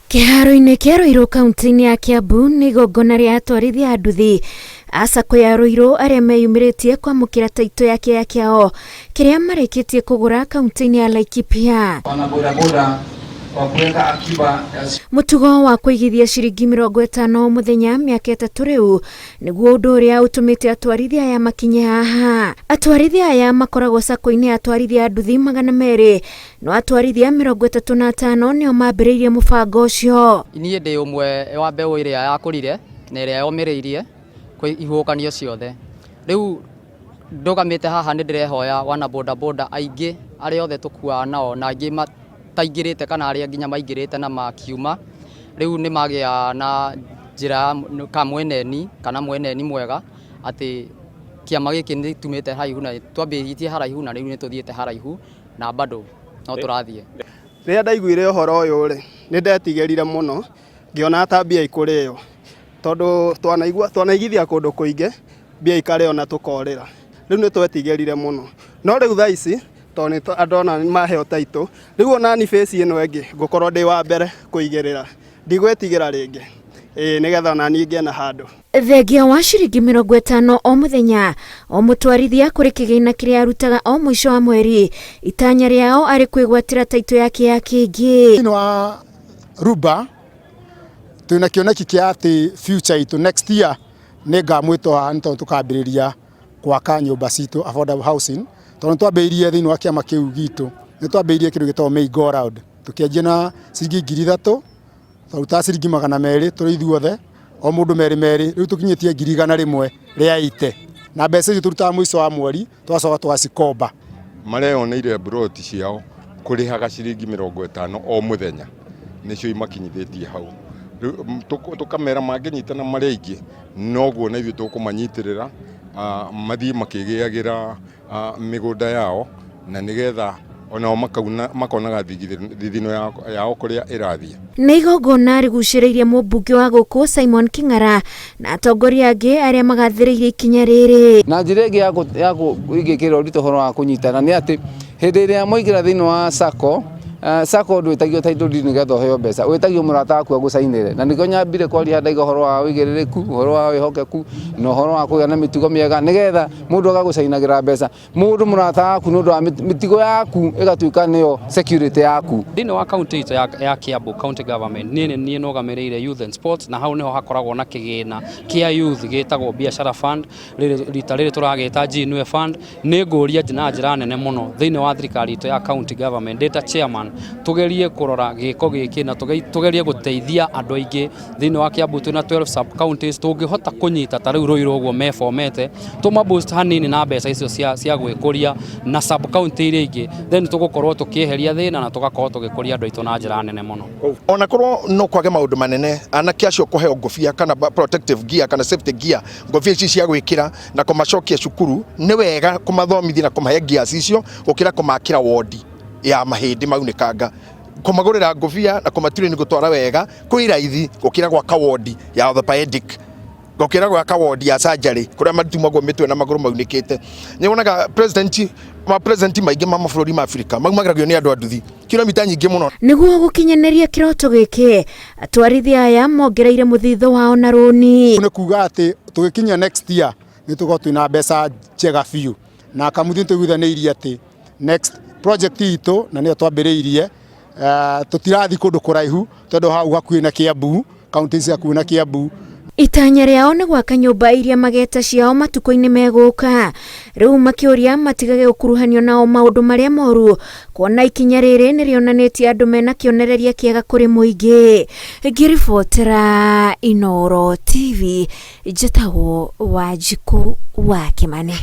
Kĩharo-inĩ kĩa Ruiru kaunti-inĩ ya Kiambu nĩ igongona rĩa atwarithia a nduthi a sacco ya Ruiru arĩa meyumĩrĩtie kwamũkĩra taitũ ya kĩaya kĩao kĩrĩa marĩkĩtie kũgũra kaunti-inĩ ya Laikipia. Wanabodaboda kwa kuweka akiba ya Mũtugo wa kũigithia ciringi 50 o mũthenya mĩaka 3 rĩu nĩguo ũndũ ũrĩa ũtũmĩte atwarithia aya makinye haha. Atwarithia aya makoragwo sacco-inĩ ya atwarithia a nduthi 200 no atwarithia 35 nĩo mambĩrĩirie mũbango ũcio. Niĩ ndĩ ũmwe wa mbeũ ĩrĩa yakũrire na ĩrĩa yomĩrĩirie kwĩ ihuhũkanio ciothe. Rĩu ndũgamĩte haha nĩ ndĩrehoya wana boda boda aingĩ arĩa othe tũkuaga nao na angĩ mataingĩrĩte kana arĩa nginya maingĩrĩte na makiuma, rĩu nĩ magĩa na njĩra ka mweneni kana mweneni mwega atĩ kĩama gĩkĩ nĩ tumĩte haraihu na twambĩrĩtie haraihu na rĩu nĩ tũthiĩte haraihu na bado no tũrathiĩ. Rĩrĩa ndaiguire ũhoro ũyũ rĩ, nĩ ndetigĩrire mũno ngĩona ta mbia ikũrĩo tondũ twanaigithia kũndũ kũingĩ mbia ikarĩo na tũkorĩra. Rĩu nĩ twetigĩrire mũno, no rĩu thaa ici tondũ nĩ andũ ona nĩ maheo taitũ, rĩu ona ni phase ĩno ĩngĩ ngũkorwo ndĩ wa mbere kũigĩrĩra, ndigwĩtigĩra rĩngĩ, ĩĩ nĩgetha ona niĩ ngĩe na handũ. Thengia wa ciringi 50 o mũthenya o mũtwarithia kũrĩ kĩgĩna kĩrĩa arutaga o mũico wa mweri, itanya rĩao arĩ kwĩgwatĩra taitũ ya kĩaya kĩngĩ. Thĩinĩ wa Ruba twĩna kĩoneki kĩa atĩ future itũ next year nĩ ngamwĩtwo haha nĩ tondũ tũkambĩrĩria gwaka nyũmba citũ affordable housing, tondũ nĩ twambĩrĩirie thĩinĩ wa kĩama kĩu gitũ nĩ twambĩrĩirie kĩndũ gĩtagwo merry go round, tũkĩanjia na ciringi 3,000 twarutaga ciringi 200 tũrĩ ithuothe o mũndũ merĩ merĩ, rĩu tũkinyĩtie 100,000 rĩa ite, na mbeca icio tũrutaga mũico wa mweri tũgacoka tũgacikomba. Mareyoneire mburoti ciao kũrĩhaga ciringi 50 o mũthenya nĩcio imakinyithĩtie hau. Rĩu tũkamera mangĩnyitana marĩ aingĩ noguo na ithuĩ tũkũmanyitĩrĩra mathiĩ makĩgĩagĩra mĩgũnda yao na nĩgetha onao makonaga thithino yao kũrĩa ĩrathiĩ. Nĩ igongona rĩgucĩrĩirie mũmbunge wa gũkũ Simon King'ara na atongoria angĩ arĩa magathĩrĩirie ikinya rĩrĩ. Na njĩra ĩngĩ ya ingĩkĩra ũritũ ũhoro wa kũnyitana nĩ atĩ hĩndĩ ĩrĩa mwaingĩra thĩinĩ wa sacco, sacco ndwĩtagio title deed nĩgetha ũheo mbeca, wĩtagio mũrata waku agũcainĩre, na nĩkĩo nyambire kwaria ndaiga ũhoro wa ũigĩrĩrĩku, ũhoro wa wĩhokeku na ũhoro wa kũgĩa na mĩtugo mĩega nĩgetha mũndũ agagũcainagĩra mbeca, mũndũ mũrata waku nĩ ũndũ wa mĩtugo yaku ĩgatuĩka nĩyo security yaku. Thĩinĩ wa kaunti itũ ya Kiambu county government niĩ nĩ niĩ nũgamĩrĩire youth and sports na hau nĩho hakoragwo na kĩgĩna kĩa youth gĩtagwo biashara fund, rita rĩrĩ tũragĩta Jiinue fund. Nĩ ngũria na njĩra nene mũno thĩinĩ wa thirikari itũ ya county government ndĩ ta chairman tũgerie kũrora gĩko gĩkĩ na tũgerie gũteithia andũ aingĩ thĩinĩ wa Kiambu twĩna 12 sub counties tũngĩhota kũnyita ta rĩu Ruiru ũguo mebomete tũma boost hanini na mbeca icio cia gwĩkũria na sub county iria ingĩ, then tũgũkorwo tũkĩeheria thĩna na tũgakorwo tũgĩkũria andũ aitũ na njĩra nene mũno. Ona korwo no kwage maũndũ manene, anake acio kũheo ngũbia kana protective gear kana safety gear, ngũbia ici cia gwĩkĩra na kũmacokia cukuru, nĩ wega kũmathomithia na kũmahe gears icio gũkĩra kũmakĩra wondi ya mahĩndĩ maunĩkanga. Kũmagũrĩra ngũbia na kũmatrain gũtwara wega kwĩ raithi gũkĩra gwaka wondi ya orthopedic, gũkĩra gwaka wondi ya surgery kũrĩa matumagwo mĩtwe na magũrũ maunĩkĩte. Nĩ wonaga president, ma president maingĩ ma mabũrũri ma Afrika maumagĩragio nĩ andũ a nduthi kilomita nyingĩ mũno. Nĩguo gũkinyanĩria kĩroto gĩkĩ, atwarithia aya mongereire mũthithũ wao na rũni. Nĩ kuga atĩ tũgĩkinya next year nĩ tũgũkorwo twĩna mbeca njega biũ, na Kamuthi nĩ tũiguithanĩirie atĩ next project itũ na nĩyo twambĩrĩirie, tũtirathiĩ kũndũ kũraihu tondũ hau hakuhĩ na Kiambu, kaunti cia hakuhĩ na Kiambu. Itanya rĩao nĩ gwaka nyũmba iria mageta ciao matukũ-inĩ megũka. Rĩu makĩũria matigage gũkuruhanio nao maũndũ marĩa moru, kuona ikinya rĩrĩ nĩ rĩonanĩtie andũ mena kĩonereria kĩega kũrĩ mũingĩ. Ngĩribotera Inooro TV, njĩtagwo Wanjikũ wa Kĩmani.